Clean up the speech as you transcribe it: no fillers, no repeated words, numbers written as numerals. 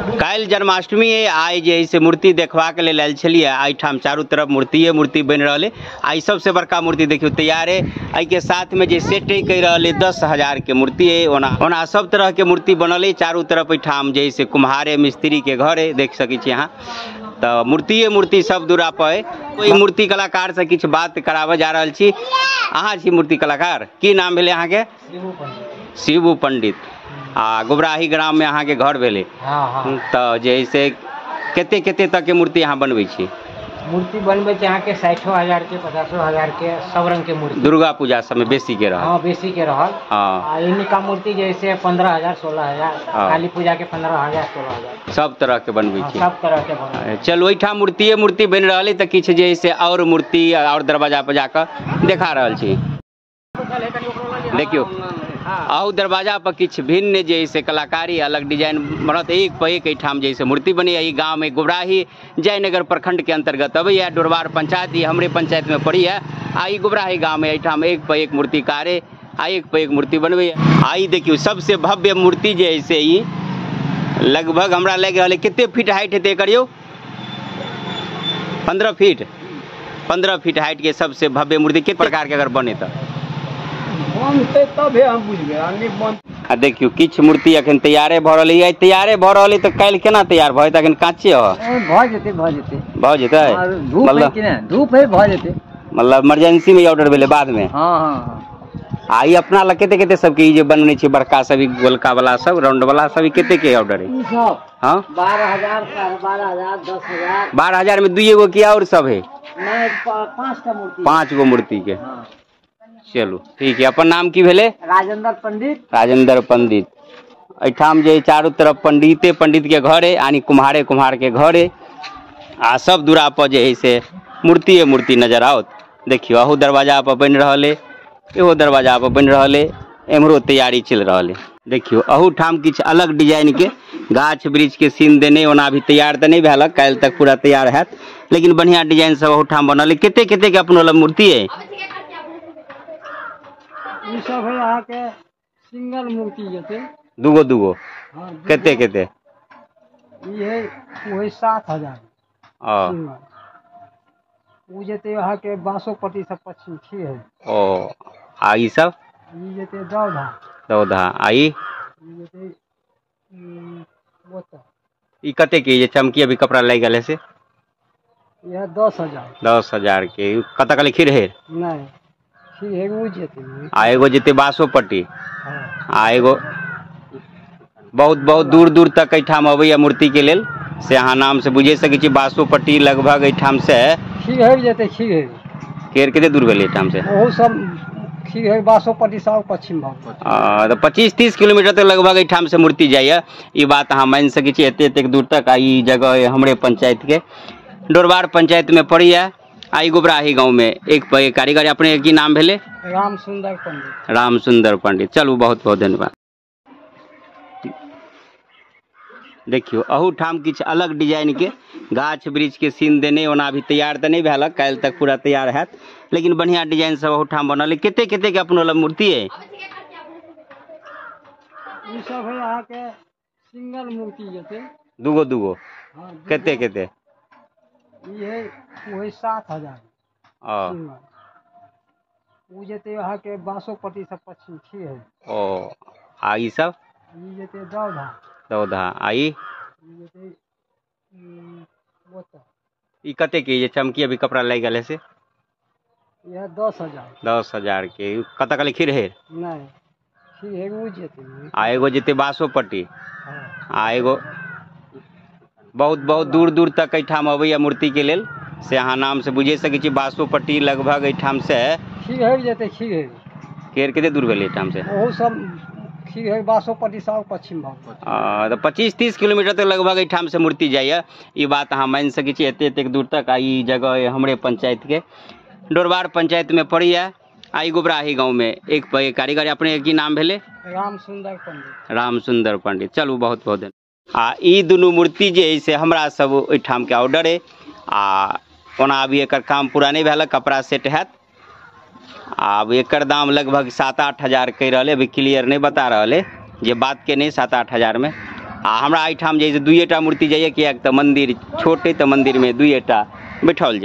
काल्हि जन्माष्टमी है, आइ जे से मूर्ति देखबाक लेल आयल छलियै। एहिठाम चारू तरफ मूर्तिए मूर्ति बनि रहल है। आ ई सबसे बड़का मूर्ति देखियौ तैयार है। एहिके साथ में जे सेट है कहि रहल है 10,000 के मूर्ति है। ओना ओना सब तरह के मूर्ति बनल है। चारू तरफ एहिठाम जे से कुम्हारे मिस्त्री के घर है, देख सकै छी अहाँ। तऽ मूर्तिए मूर्ति सब दूरा पर है। ओहि मूर्ति कलाकार से किछु बात कराबऽ जा रहल छी। अहाँ छी मूर्ति कलाकार, की नाम भेलै अहाँके? शिबू पंडित। आ गोबराही ग्राम में अहाँके घर भेलै। हाँ। तऽ जे से कते कते तक के मूर्ति अहाँ बनबै छी? मूर्ति बनबै छी अहाँके 60,000 के, 50,000 के, सब रंग के मूर्ति। दुर्गा पूजा सबमे बेसी के रहल? हाँ, बेसी के रहल। हाँ। आ एनिका मूर्ति जैसे 15,000, 16,000, हाँ। काली पूजा के 15,000, 16,000, सब तरह के बनबै हाँ, छी। सब तरह के बनबै। चलू एहिठाम मूर्तिए मूर्ति बनि रहल है, तऽ किछु जे से आओर मूर्ति आओर दरवाजा पर जाकऽ देखा रहल छी। देखियौ अहू दरवाजा पर किछु भिन्न जे से कलाकारी अलग डिजाइन बनत। एक पर एक एहिठाम जे से मूर्ति बनैया। ई गाँव में गोबराही जयनगर प्रखंड के अंतर्गत अबैया। डोरवार पंचायत ई हमरे पंचायत में पड़ैया। आ ई गोबराही गाँव में एहिठाम एक पर एक मूर्तिकारे आ एक पर एक मूर्ति बनबैया। आ ई देखियौ सबसे भव्य मूर्ति जे है से ई लगभग हमरा लागि रहल है कते फीट हाइट हेतै एकर यौ? 15 फीट। 15 फीट हाइट के सबसे भव्य मूर्ति के प्रकार के अगर बने तऽ बनतै तबे हम बुझबै, आ नहि बन। आ देखियौ किछु मूर्ति अखन तैयारे भऽ रहल है। तैयारे भऽ रहल है तऽ काल्हि केना तैयार भऽ जेतै? अखन काँचे है। भऽ जेतै, भऽ जेतै। भऽ जेतै? धूप है कि नहि? धूप है, भऽ जेतै। मतलब इमरजेंसी में ऑर्डर भेलै बाद में? हाँ हाँ हाँ। आ ई अपना लग कते कते सबके ई जे बनने छै बड़का सब, ई गोलका वाला सब, राउंड वाला सब, ई कते के ऑर्डर है? ई सब हाँ? 12,000, 12,500, 10,000। 12,000 में 2 गो की और सब है? नहीं, 5टा मूर्ति। 5 गो मूर्ति के। हाँ। चलू ठीक है। अपन नाम की भेलै? राजेंद्र पंडित। राजेंद्र पंडित। एहिठाम जे चारू तरफ पंडिते पंडित के घर है, यानी कुम्हारे कुम्हार के घर है। आ सब दूरा पर जे है से मूर्तिए मूर्ति नजर आओत। देखियौ अहू दरवाजा पर बनि रहल है, एहो दरवाजा पर बनि रहल है, एम्हरो तैयारी चलि रहल है। देखियौ अहू ठाम किछु अलग डिजाइन के गाछ वृक्ष के सीन देने। ओना अभी तैयार तऽ नहि भेल, काल्हि तक पूरा तैयार हैत, लेकिन बढ़िया डिजाइन सब अहू ठाम बनल है। कते कते के अपनो लग मूर्ति है? ई सब है अहाँके सिंगल मूर्ति जेतै। दूगो दूगो? हाँ, कते कते? ई है वही 7,000। ओ ओ जेतै अहाँके बासोपट्टी सब पश्चिम छी है। ओ आ ई सब? ई जेतै दौधा। दौधा। आ ई? ई जेतै ओतऽ। ई कते के जे चमकी अभी कपड़ा लागि गेल है से? इएह 10,000। 10,000 के। कतऽ कहली खिरहेर? नहि, खिरहेर ओ जेतै। आ एगो जेतै बासोपट्टी। हाँ। आ एगो बहुत बहुत दूर दूर तक एहिठाम अबैया मूर्ति के लेल, से अहाँ नाम से बुझि सकै छी। बासोपट्टी लगभग एहिठाम से खिरहेर जेतै। खिरहेर केर कते दूर भेलै एहिठाम से? ओहो सब खिरहेर बासोपट्टी सब पश्चिम भाग। तऽ 25-30 किलोमीटर तक लगभग एहिठाम से मूर्ति जाइया। ई बात अहाँ मानि सकै छी, एते एतेक दूर तक। आ ई जगह है हमरे पंचायत के डोरवार पंचायत में पड़ैया। आ ई गोबराही गाँव में एक पर एक कारीगर। अपने की नाम भेलै? राम सुंदर पंडित। राम सुंदर पंडित। चलू बहुत बहुत धन्यवाद। देखियौ अहू ठाम किछु अलग डिजाइन के गाछ वृक्ष के सीन देने। ओना अभी तैयार तऽ नहि भेल, काल्हि तक पूरा तैयार हैत, लेकिन बढ़िया डिजाइन सब अहू ठाम बनल है। कते कते के अपनो लग मूर्ति है? ई सब है अहाँके सिंगल मूर्ति जेतै। दूगो दूगो? हाँ, कते कते? ई है वही 7,000। ओ ओ जेतै अहाँके बासोपट्टी सब पश्चिम छी है। ओ आ ई सब? ई जेतै दौधा। दौधा। आ ई? ई जेतै ओतऽ। ई कते के जे चमकी अभी कपड़ा लागि गेल है से? इएह 10,000। 10,000 के। कतऽ कहली खिरहेर? नहि, खिरहेर ओ जेतै। आ एगो जेतै बासोपट्टी। हाँ। आ एगो बहुत बहुत दूर दूर तक एहिठाम अबैया मूर्ति के लेल, से अहाँ नाम से बुझि सकै छी। बासोपट्टी लगभग एहिठाम से खिरहेर जेतै। खिरहेर केर कते दूर भेलै एहिठाम से? ओहो सब खिरहेर बासोपट्टी सब पश्चिम भाग। तऽ 25-30 किलोमीटर तक लगभग एहिठाम से मूर्ति जाइया। ई बात अहाँ मानि सकै छी, एते एतेक दूर तक। आ ई जगह है हमरे पंचायत के डोरवार पंचायत में पड़ैया। आ ई गोबराही गाँव में एक पर एक कारीगर। अपने की नाम भेलै? राम सुंदर पंडित। राम सुंदर पंडित। चलू बहुत बहुत धन्यवाद। आ ई दुनू मूर्ति जे है से हमरा सब ओहिठाम के ऑर्डर है। आ ओना अभी एकर काम पूरा नहि भेल, कपड़ा सेट हैत। आब एकर दाम लगभग 7-8 हजार कहि रहल है, अभी क्लियर नहि बता रहल है जे बात के नहि 7-8 हजार में। आ हमरा एहिठाम जे दुइएटा मूर्ति जाइए, किएक तऽ मन्दिर छोट अइ, तऽ मन्दिरमे दुइएटा बैठाओल जाय।